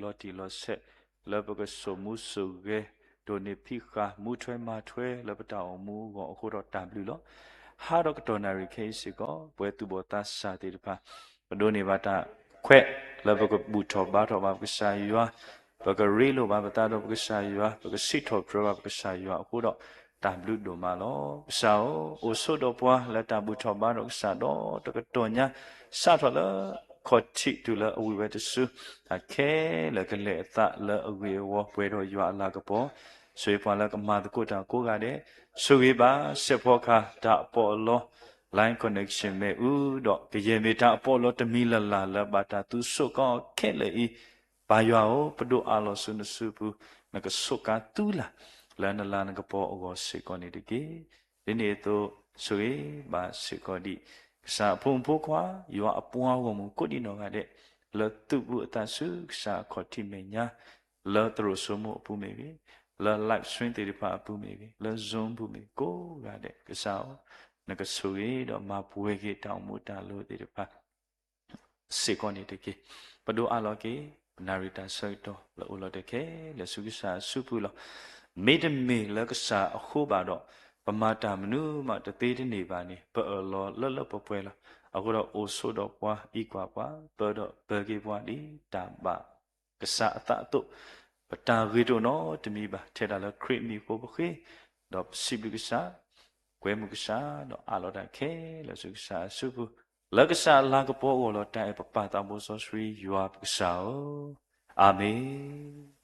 လီၤတံၢ်လီၤဆဲး လၢပကစိာ်မူစိာ်ဂဲၤ ဒိးန့ၢ်ဖံးဃာ် မူထွဲမၤထွဲလၢပတၢ်အိၣ်မူအဂီၢ်အဃိဒီးတၢ်ဘျုးလီၤ. ဟါဒီးကတီၢ်နၣ်ရံၣ်ခဲအံၤစ့ၢ်ကီး ပှၤသူၣ်ဘီၣ်သးစၢ်သ့ၣ်တဖၣ် ပဒိးန့ၢ်ဘၣ်တၢ်ခွဲးလၢပကဘူၣ်ထီၣ်ဘါထီၣ်ဘၣ်ပကစၢ်ယွၤ, ပကရ့လိာ်ဘၣ်ပသးဒီးပကစၢ်ယွၤ, ပကစံးထီၣ်ပတြၢၤဘၣ်ပကစၢ်ယွၤအဃိဒီး တၢ်ဘျုးဒိၣ်မးလီၤ. ကစၢ်ဧၢ, အိၣ်ဆိးဒီးပှၤလၢတၢ်ဘူၣ်ထီၣ်ဘါထီၣ်ကစၢ်ဒီးတကတီၢ်ညါ စးထီၣ်လၢခီၣ်ထံးတုၤလၢအဝံၣ်ဝဲတစု, တၢ်ခဲလၢာ်ကလဲၤအသးလၢအဂ့ၢ်အဝီ ပှဲၤဒီးယွၤအလၤကပီၤ, ဆိၣ်ဂ့ၤပှၤလၢကမၤသကိးတၢ်ကိးဂၤဒဲး, ဆိၣ်ဂ့ၤဘၣ်စဲးဖီကဟၣ်တၢ်အပီးအလီ line connection မ့ၣ်အူဒီး ကယဲၢ်မ့ၢ်တၢ်အပီးအလီတမံၤလၢ်လၢ်လၢဘၣ်တၢ်သူစိာ်ကီခဲလၢာ်အံၤ, ပၢ်ယွၤဧၢ, ပဒိးအးလီၤဆူနစုပူၤ, နကဆိးကါသူလၢ် လၢနလၤနကပီၤအဂီၢ်စ့ၢ်ကီးန့ၣ်တက့ၢ်. ဒ်န့ၣ်အသိး ဆိၣ်ဂ့ၤဘၣ်စ့ၢ်ကီးဒံး ကစၢ်အဖိမုၣ်ဖိခွါ ယွၤအပှၤဂီၢ်မုၢ်ကိးဒံးနီၢ်ဂၤဒဲး လၢသုးပူၤအသးဆူကစၢ်အခီၣ်ထံးမဲာ်ညါ, လၢသရိာ်စိမိၣ်အပူၤမ့ၢ်ဂ့ၤ, လၢ live stream သ့ၣ်တဖၣ်အပူၤမ့ၢ်ဂ့ၤ, လၢ Zoom ပူၤမ့ၢ်ဂ့ၤ ကိးဂၤဒဲး ကစၢ်ဧၢ, နကဆိၣ်ဂ့ၤဒီးမၤပှဲၤက့ၤတၢ်အိၣ်မူတၢ်လိၤသ့ၣ်တဖၣ် စ့ၢ်ကီးန့ၣ်တက့ၢ်. ပဒိးအးလီၤက့ၤ ပနၣ်ရံၣ်တၢ်ဆၢကတီၢ်လၢအိၣ်လီၤတၢ်ခဲလၢာ်ဆူကစၢ်အစုပူၤလီၤ. မ့တမ့ၢ်လၢကစၢ်အဃိဘၣ်ဒီး ပမၤတၢ်မနုၤမးတသ့တန့ၢ်ဘၣ်န့ၣ် ပအၢၣ်လီၤလၢလၢပှဲၤပှဲၤလီၤ. အဃိဒီးအိၣ်ဆိးဒီးပှၤ အံးကွၢ်ပှၤ ပၢဒီးပၢက့ၤပှၤဒ်တၢ်ဘၣ် ကစၢ်အသးအသိး, ပတၢ်ဂ့ၤတအိၣ်နီတမံၤဘၣ်. ထဲဒၣ်လၢခရံာ်အမံၤအဃိပဃ့, ဒီးပစံးဘျုးကစၢ်, ကွဲမုာ်ကစၢ်, ဒီးအးလီၤတၢ်ခဲလၢာ်ဆူကစၢ်အစုပူၤ, လၢကစၢ်အလၤကပီၤအဂီၢ်လီၤ. တၢ်အဲၣ်ပပၢ်သးဘိစီဆှံယွၤပကစၢ်ဧၢ, အၤမ့ၣ်.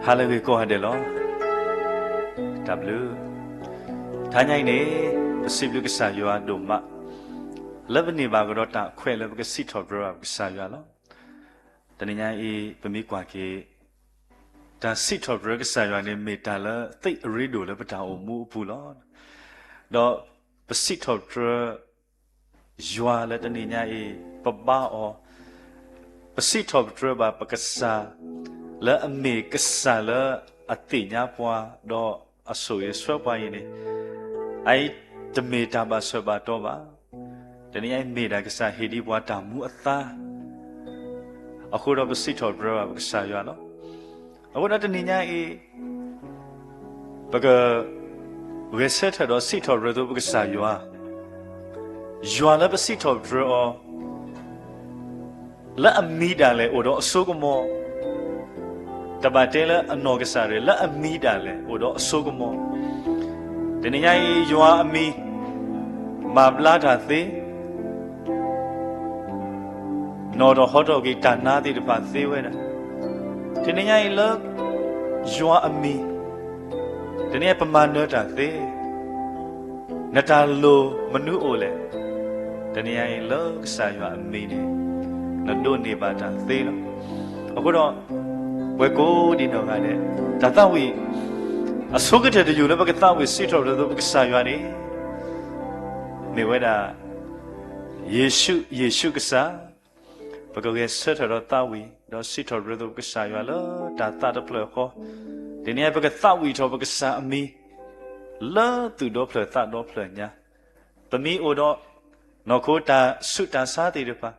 ဟါလၢအဂ့ၤကိးဂၤဒဲးလီၤ. တၢ်ဘျုး တနံၤညါအံၤန့ၣ် ပစံးဘျုးကစၢ်ယွၤဒိၣ်မး လၢပန့ၢ်ဘၣ်ကဒီးတၢ်ခွဲးလၢပကစံးထီၣ်ပတြၢၤဘၣ်ပကစၢ်ယွၤလီၤ. တနံၤညါအံၤ ပမ့ၢ်ကွၢ်က့ၤ တၢ်စံးထီၣ်ပတြၢၤကစၢ်ယွၤန့ၣ် မ့ၢ်တၢ်လၢသ့အရ့ဒိၣ်လၢပတၢ်အိၣ်မူအပူၤလီၤ. ဒီးပစံးထီၣ်ပတြၢၤ ယွၤလၢတနံၤညါအံၤ ပဘါအီၤ, ပစံးထီၣ်ပတြၢၤဘၣ်ပကစၢ် လၢအမ့ၢ်ကစၢ်လၢအသ့ၣ်ညါပှၤ ဒီးအဆိၣ်ဂ့ၤဆှၢပှၤအံၤန့ၣ် အအံၤတမ့ၢ်တၢ်ဘၣ်ဆၢဘၣ်တီၤဘၣ်. တနံၤညါအံၤမ့ၢ်ဒၣ်ကစၢ်ဟ့ၣ်ဒံးပှၤတၢ်မူအသါ အဃိဒီးပစံးထီၣ်ပတြၢၤဘၣ်ပကစၢ်ယွၤလီၤ. အဃိဒီးတနံၤညါအံၤ ပကဂဲၤဆၢထၢၣ်ဒီးစံးထီၣ်ပတြၢၤသိပကစၢ်ယွၤ, ယွၤလၢပစံးထီၣ်ပတြၢၤအီၤ လၢအမံၤဒၣ်လဲာ်အိၣ်ဒီးအစိကမီၤ, တဘၣ်တဲလၢအနီၢ်ကစၢ်ဒၣ် လၢအမံၤဒၣ်လဲာ်အိၣ်ဒီးအစိကမီၤ. တနံၤညါအံၤ ယွၤအမံၤ မၤဘျါတၢ်သ့ နီၢ်ထီၣ်ဟီထီၣ်က့ၤတၢ်နါသ့ၣ်တဖၣ်သ့ဝဲဒၣ်. တနံၤညါအံၤလၢ ယွၤအမံၤ တနံၤညါပမၤနၢၤတၢ်သ့, နတၢ်လိၣ်မနုၤအိၣ်လဲၣ်. တနံၤညါအံၤလၢကစၢ်ယွၤအမံၤန့ၣ် နဒိးန့ၢ်ဘၣ်တၢ်သ့လီၤ. အဃိဒီး ပှၤကိးဒံးနီၢ်ဂၤဒဲး တၢ်သးဝံၣ် အဆိကတၢၢ်တယိာ်လၢပကသးဝံၣ်စံးထီၣ်ပတြၢၤသိပကစၢ်ယွၤန့ၣ် မ့ၢ်ဝဲဒၣ် ယ့ၣ်ၡူး, ယ့ၣ်ၡူးကစၢ်. ပကဂဲၤဆၢထၢၣ်ဒီးသးဝံၣ် ဒီးစံးထီၣ်ပတြၢၤသိပကစၢ်ယွၤလၢတၢ်သးတဖျၢၣ်ဃီ, တနံၤညါပကသးဝံၣ်ထီၣ်ပကစၢ်အမံၤ လၢသူၣ်ဒီဖျၢၣ်သးဒီဖျၢၣ်ညါ, ပမံၤအိၣ်ဒီး နီၢ်ခိတၢ်ဆူးတၢ်ဆါသ့ၣ်တဖၣ်,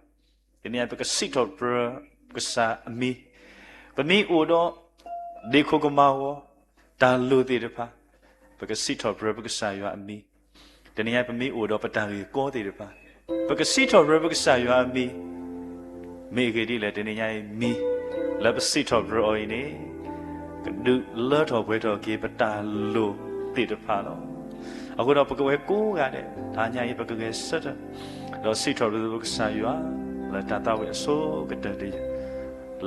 တနံၤညါပကစံးထီၣ်ပတြၢၤပကစၢ်အမံၤ, ပမံၤအိၣ်ဒီး ဒ့ၣ်ခိၣ်ကမၤဂီၤ တၢ်လိၣ်သ့ၣ်တဖၣ်, ပကစံးထီၣ်ပတြၢၤပကစၢ်ယွၤအမံၤ, တနံၤညါပမံၤအိၣ်ဒီးပတၢ်ဂ့ၢ်ကီသ့ၣ်တဖၣ်, ပကစံးထီၣ်ပတြၢၤပကစၢ်ယွၤအမံၤ, မ့ၢ်အဂ့ၢ်ဒ်လဲၣ် တနံၤညါအံၤမံၤ လၢပစံးထီၣ်ပတြၢၤအီၤအံၤန့ၣ် ကဒုးလၢထီၣ်ပှဲၤထီၣ်က့ၤပတၢ်လိၣ်သ့ၣ်တဖၣ်လီၤ. အဃိဒီးပကဝဲကိးဂၤဒဲး တနံၤညါအံၤပကဂဲၤဆၢထၢၣ် ဒီးစံးထီၣ်ပတြၢၤပကစၢ်ယွၤ လၢတၢ်သးဝံၣ်အဆိကတၢၢ်တယိာ်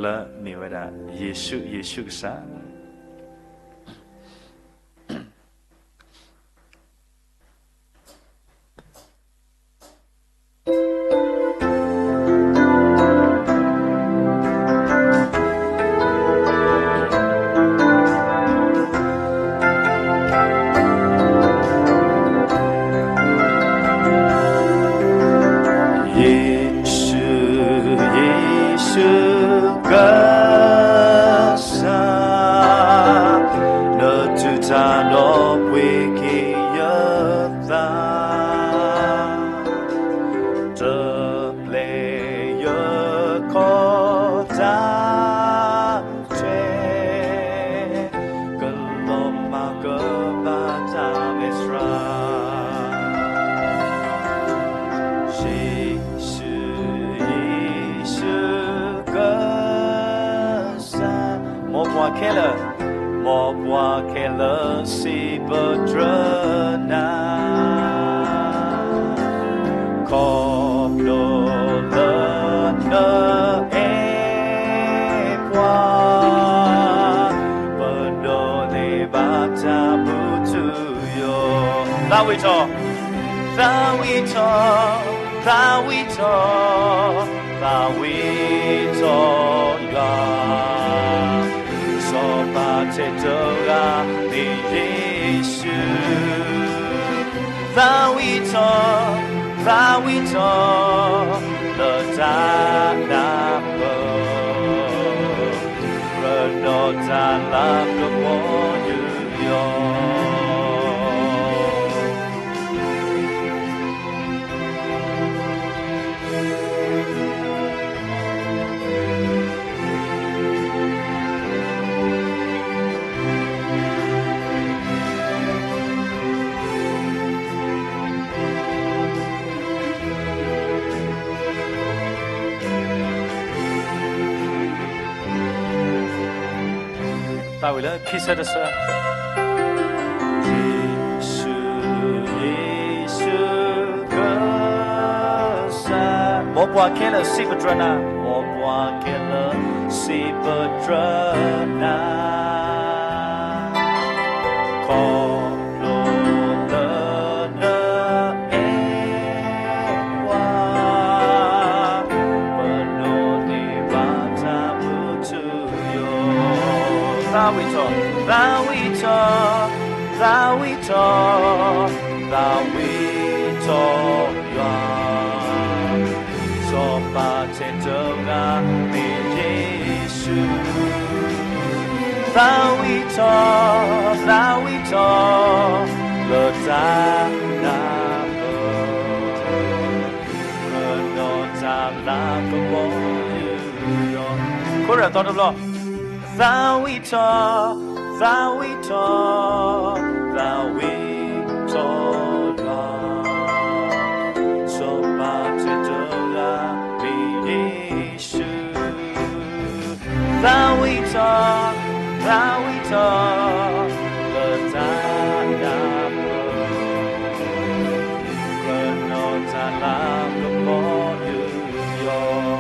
လၢမ့ၢ်ဝဲဒၣ် ယ့ၣ်ၡူး, ယ့ၣ်ၡူးကစၢ် ယ့ၣ်ၡူး, ယ့ၣ်ၡူးကစၢ်, နတူၢ်တၢ်ဒီးပှ့ၤက့ၤယသး တပျဲယခီၣ်တၢ်ထွဲ ကလီၤမၢ်ကဘၣ်တၢ်မဲာ်ဆှး, ယ့ၣ်ၡူး, ယ့ၣ်ၡူးကစၢ်, မ်ပှၤခဲလၢာ်, မ်ပှၤခဲလၢာ်စံးပတြၢၤနၤ ခီဖျိလၢနအဲၣ်ပှၤ, ပဒိးန့ၢ်ဘၣ်တၢ်မူထူယိာ်, သးဝံၣ်ထီၣ်, သးဝံၣ်ထီၣ်, သးဝံၣ်ထီၣ်, သးဝံၣ်ထီၣ်ယွၤ စီၤပၤထဲတဂၤမ့ၢ်ယ့ၣ်ၡူး, သးဝံၣ်ထီၣ်, သးဝံၣ်ထီၣ်, လၢတၢ်နၢ်ပၢၢ်, ရ့ဒီးတၢ်လၤကပီၤယူးယီၣ် သးဝံၣ်လၢခံဆၢတဆၢ, ယ့ၣ်ၡူး, ယ့ၣ်ၡူးကစၢ်, မ်ပှၤခဲလၢာ်စံးပတြၢၤနၤ, မ်ပှၤခဲလၢာ်စံးပတြၢၤနၤ, ခီဖျိလၢ သးဝံၣ်ထီၣ်, သးဝံၣ်ထီၣ်ယွၤ, စီၤပၤထဲတဂၤ မ့ၢ်ယ့ၣ်ၡူး, သးဝံၣ်ထီၣ်, သးဝံၣ်ထီၣ်, လၢတၢ်နၢ်ပၢၢ်, ကနီၤတၢ်လၤကပီၤယွၤ, ခိၣ်ရၢ်သီတဘျီ, သးဝံၣ်ထီၣ်, သးဝံၣ်ထီၣ်, သးဝံၣ်ထီၣ်ယွၤ, စီၤပၤထဲတဂၤ မ့ၢ်ယ့ၣ်ၡူး, သးဝံၣ်ထီၣ်, သးဝံၣ်ထီၣ်, လၢတၢ်နၢ်ပၢၢ်, ကနီၤတၢ်လၤကပီၤယွၤ,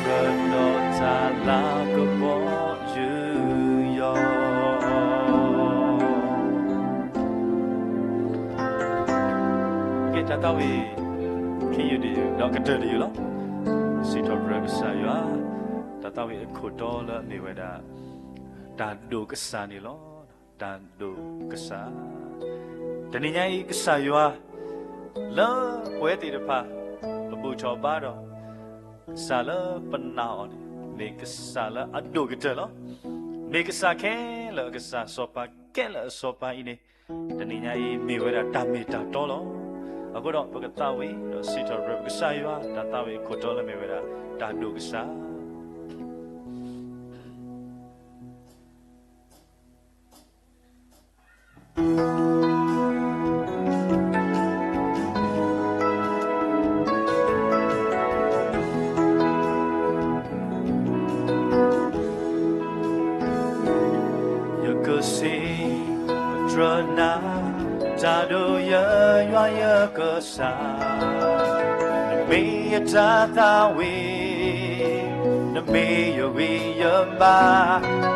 ကနီၤတၢ်လၤကပီၤယွၤ, ကဲ တၢ်သးဝံၣ် ခံယုၢ်တယုၢ် ဒီးကတၢၢ်တယုၢ်လီၤ. စံးထီၣ်ပတြၢၤကစၢ်ယွၤ, တၢ်သးဝံၣ်အခိၣ်တီလၢအမ့ၢ်ဝဲဒၣ် တၢ်ဒိၣ်ကစၢ်န့ၣ်လီၤ. တၢ်ဒိၣ်ကစၢ်, တနံၤညါအံၤ ကစၢ်ယွၤ လၢပဝဲသ့ၣ်တဖၣ် ပဘူၣ်ထီၣ်ဘါထီၣ် ကစၢ်လၢပနာ်အီၤန့ၣ် မ့ၢ်ကစၢ်လၢအဒိၣ်ကတၢၢ်လီၤ. မ့ၢ်ကစၢ်ခဲလၢာ်အကစၢ် စီၤပၤခဲလၢာ်အစီၤပၤအံၤန့ၣ် တနံၤညါအံၤ မ့ၢ်ဝဲဒၣ်တၢ်မ့ၢ်တၢ်တီလီၤ. အဃိဒီး ပကသးဝံၣ်ဒီးစံးထီၣ်ပတြၢၤပကစၢ်ယွၤ တၢ်သးဝံၣ်အခိၣ်တီလၢမ့ၢ်ဝဲဒၣ် တၢ်ဒိၣ်ကစၢ် ယကစံးပတြၢၤနၤ, တၢ်ဒိၣ်ယွၤယွၤယကစၢ်, နမ့ၢ်ယတၢ်သးဝံၣ်, နမ့ၢ်ယဂံၢ်ယဘါ,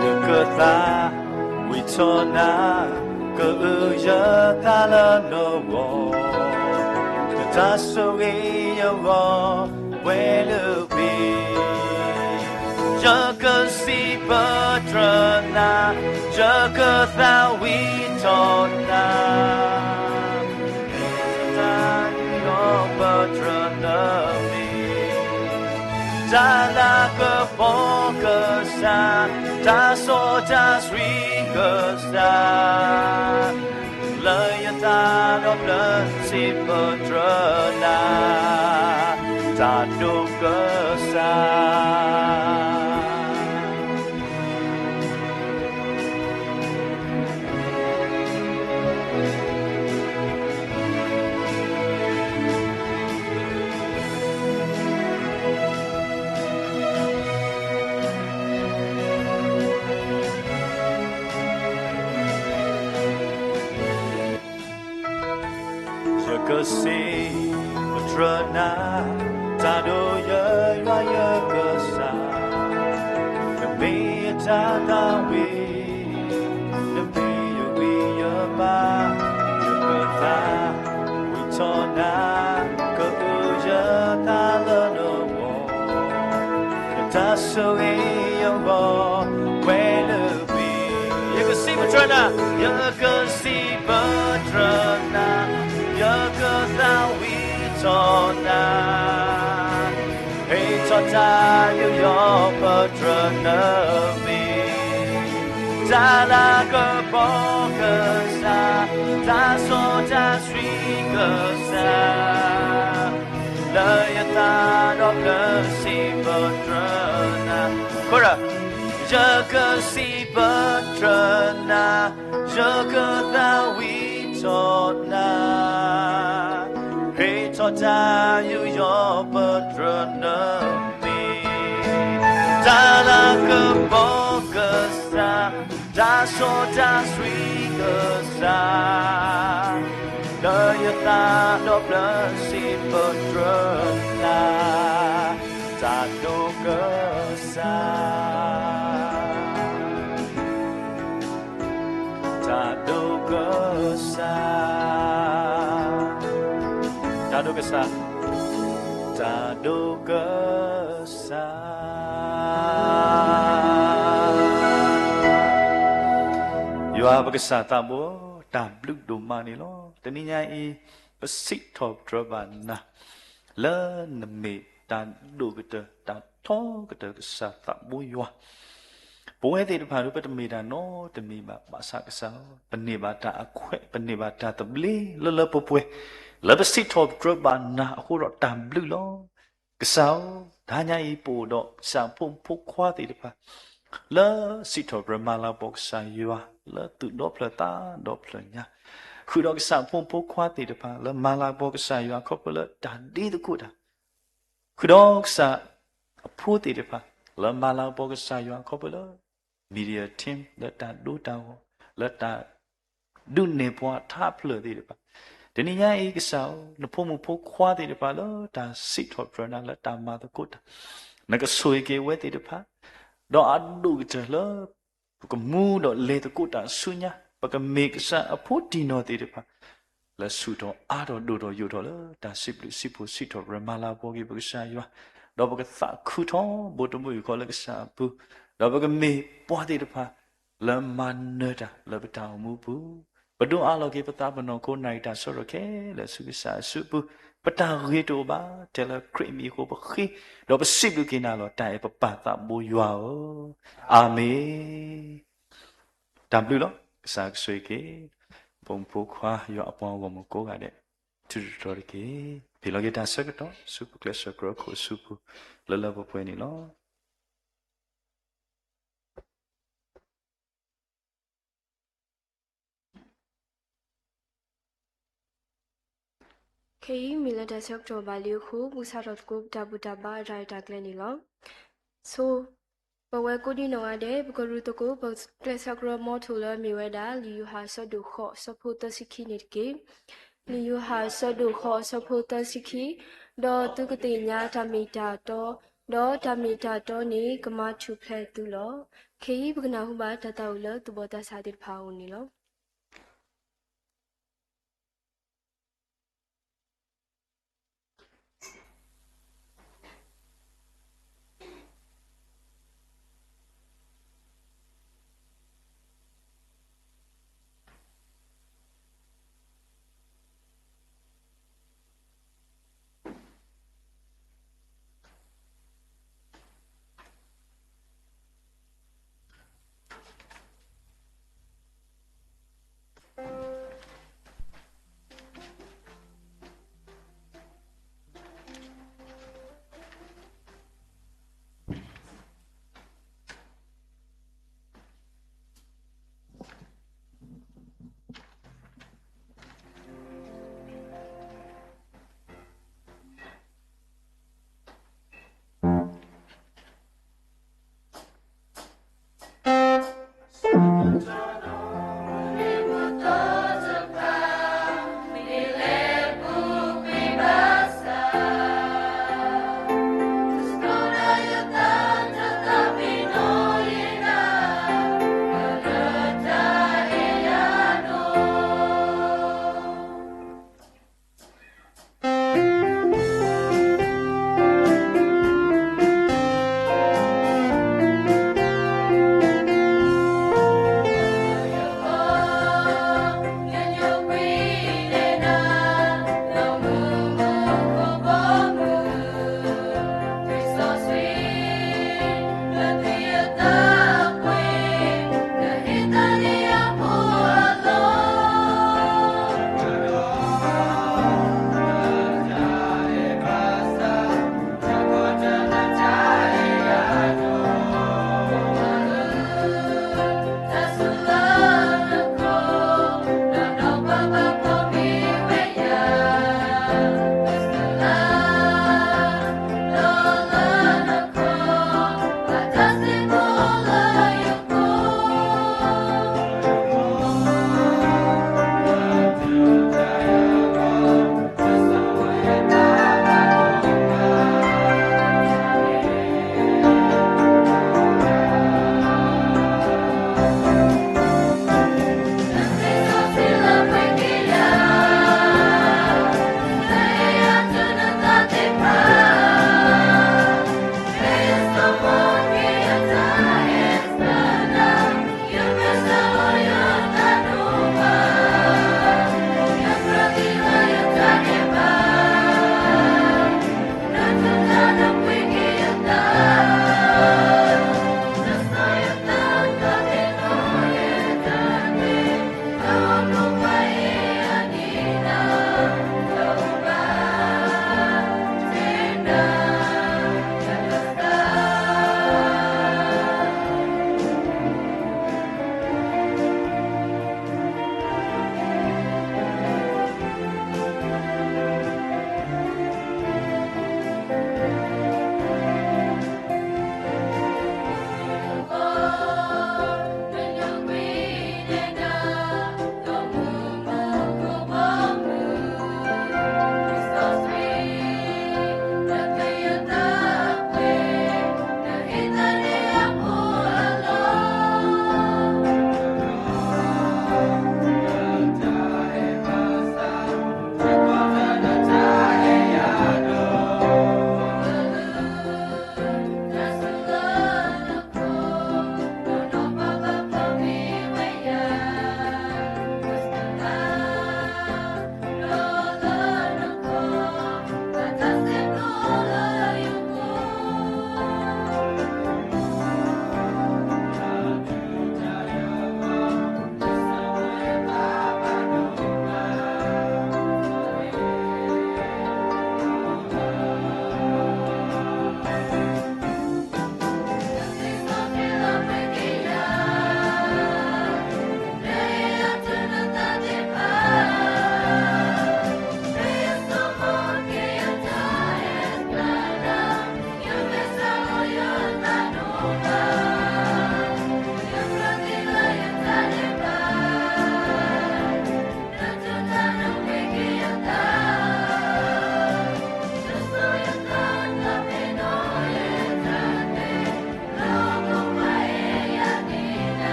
ယကသးဝံၣ်ထီၣ်နၤ, ကအုၣ်ယသးလၢနဂီၢ်, နတၢ်ဆိၣ်ဂ့ၤယဂီၢ် ဝဲလၢပံၤ, ယကစံးပတြၢၤနၤ, ယကသးဝံၣ်ထီၣ်နၤ, တၢ်ယူးယီၣ်ပတြၢၤနမံၤ, တၢ်လၤကပီၤကစၢ်, တၢ်စီတၢ်ဆှံကစၢ် လၢယသးဒီဖျၢၣ်စံးပတြၢၤနၤ, တၢ်ဒိၣ်ကစၢ်. ယကစံးပတြၢၤနၤ, တၢ်ဒိၣ်ယွၤယွၤယကစၢ်, နမ့ၢ်ယတၢ်သးဝံၣ်, နမ့ၢ်ယဂံၢ်ယဘါ, ယကသးဝံၣ်ထီၣ်နၤ, ကအုၣ်ယသးလၢနဂီၢ်, နတၢ်ဆိၣ်ဂ့ၤယဂီၢ် ဝဲလၢပံၤ, ယကစံးပတြၢၤနၤ, ယကစံးပတြၢၤနၤ, ယကသးဝံၣ်ထီၣ်နၤ, ဟ့ၣ်ထီၣ်တၢ်ယူးယီၣ်ပတြၢၤနမံၤ, တၢ်လၤကပီၤကစၢ်, တၢ်စီတၢ်ဆှံကစၢ်, လၢယသးဒီဖျၢၣ်စံးပတြၢၤနၤ, ခိၣ်ရၢ်, ယကစံးပတြၢၤနၤ, ယကသးဝံၣ်ထီၣ်နၤ, ဟ့ၣ်ထီၣ်တၢ်ယူးယီၣ်ပတြၢၤနမံၤ, တၢ်လၤကပီၤကစၢ်, တၢ်စီတၢ်ဆှံကစၢ်, လၢယသးဒီဖျၢၣ်စံးပတြၢၤနၤ, တၢ်ဒိၣ်ကစၢ်, တၢ်ဒိၣ်ကစၢ်, တၢ်ဒိၣ်ကစၢ်, တၢ်ဒိၣ်ကစၢ်. ယွၤပကစၢ်သးဘိ, တၢ်ဘျုးဒိၣ်မးန့ၣ်လီၤ. တနံၤညါအံၤ, ပစံးထီၣ်ပတြၢၤဘၣ်နၤ, လၢနမ့ၢ်တၢ်ဒိၣ်ကတၢၢ် တၢ်ထီကတၢၢ်ကစၢ်သးဘိယွၤ, ပဝဲသ့ၣ်တဖၣ်ဒုး ပတမ့ၢ်တၢ်နီတမံၤဘၣ်, ဘၣ်ဆၣ်ကစၢ်ဧၢ, ပန့ၢ်ဘၣ်တၢ်အခွဲး, ပန့ၢ်ဘၣ်တၢ်သဘျ့လၢလၢပှဲၤပှဲၤ, လၢပစံးထီၣ်ပတြၢၤဘၣ်နၤအဃိဒီးတၢ်ဘျုးလီၤ. ကစၢ်ဧၢ, တနံၤညါအံၤ ပအိၣ်ဒီးကစၢ်ဖိမုၣ်ဖိခွါသ့ၣ်တဖၣ် လၢစံးထီၣ်ပတြၢၤမၤလၤကပီၤကစၢ်ယွၤ, လၢသူၣ်ဒီဖျၢၣ်သးဒီဖျၢၣ်ညါ, ဃုာ်ဒီးကစၢ်ဖိမုၣ်ဖိခွါသ့ၣ်တဖၣ် လၢမၤလၤကပီၤကစၢ်ယွၤခီဖျိလၢတၢ်ဒ့သကိးတၢ်, ဃုာ်ဒီးကစၢ်အဖိသ့ၣ်တဖၣ် လၢမၤလၤကပီၤကစၢ်ယွၤခီဖျိလၢ media team လၢတၢ်ဒိတၢ်ဂီၤ, လၢတၢ် ဒုးနဲၣ်ပှၤထးဖျၢၣ်သ့ၣ်တဖၣ်, တနံၤညါအံၤကစၢ်ဧၢ, နဖိမုၣ်ဖိခွါသ့ၣ်တဖၣ်လၢတၢ်စံးထီၣ်ပတြၢၤနၤလၢတၢ်မၤသကိးတၢ်, နကဆိၣ်ဂ့ၤက့ၤအဝဲသ့ၣ်တဖၣ်, ဒီးအဒိၣ်ကတၢၢ်လၢ ပကမူဒီးလဲၤသကိးတၢ်ဆူညါ, ပကမ့ၢ်ကစၢ်အဖိတံၢ်နီၢ်သ့ၣ်တဖၣ် လၢဆူၣ်ထီၣ်အါထီၣ်ဒိၣ်ထီၣ်ယိာ်ထီၣ်လၢတၢ်စံးဘျုးစံးဖှိၣ်စံးထီၣ်ပတြၢၤမၤလၤကပီၤက့ၤပကစၢ်ယွၤ, ဒီးပကသးခုထီဘိတဘိယူၢ်ဃီလၢကစၢ်အပူၤ, ဒီးပကမ့ၢ်ပှၤသ့ၣ်တဖၣ် လၢမၤနၢၤတၢ်လၢပတၢ်အိၣ်မူပူၤ, ပဒိးအးလီၤက့ၤပသးပနီၢ်ခိနၤအံၤတၢ်ဆၢထီၣ်ခဲလၢာ်ဆူကစၢ်အစုပူၤ, ပတၢ်ဂ့ၤတအိၣ်ဘၣ်, ထဲလၢခရံာ်အမံၤအဃိပဃ့, ဒီးပစံးဘျုးက့ၤနၤလီၤတၢ်အဲၣ်ပပၢ်သးဘိယွၤဧၢ, အၤမ့ၣ်. တၢ်ဘျုးလီၤ. ကစၢ်ကဆိၣ်ဂ့ၤက့ၤ ဖိမုၣ်ဖိခွါ ယွၤအပှၤဂီၢ်မုၢ်ကိးဂၤဒဲး ထုတတီၤတက့ၢ်. ပဟ့ၣ်လီၤက့ၤတၢ်ဆၢကတီၢ် ဆူပကျဲးစၢးကြၢးခိၣ်အစုပူၤ လၢလၢပှဲၤပှဲၤန့ၣ်လီၤ. ခဲအံၤမ့ၢ်လၢတၢ်ဆၢကတီၢ်ဘၣ်လံအဃိ ပကစးထီၣ်သကိးပတၢ်ဘူၣ်တၢ်ဘါအတၢ်ရဲၣ်တၢ်ကျဲၤန့ၣ်လီၤ. ဆိ ပဝဲကိးဒံနီၢ်ဂၤဒဲး ပကရူးသကိးပကျဲးစၢးကြၢးမ်ထူၣ်လၢမ့ၢ်ဝဲဒၣ် လံာ်ယိၤဟၣ်အဆၢဒိၣ်ဃိး အဆၢဖိသၢဆံခံန့ၣ်တက့ၢ်. လံာ်ယိၤဟၣ်အဆၢဒိၣ်ဃိး အဆၢဖိသၢဆံခံ, ဒီးသုကသ့ၣ်ညါတၢ်မ့ၢ်တၢ်တီ, ဒီးတၢ်မ့ၢ်တၢ်တီန့ၣ် ကမၤထူၣ်ဖျဲးသုလီၤ. ခဲအံၤပကနၢ်ဟူဘၣ်တၢ်သးဝံၣ်လၢသူၣ်ဘီၣ်သးစၢ်သ့ၣ်တဖၣ်အအိၣ်န့ၣ်လီၤ.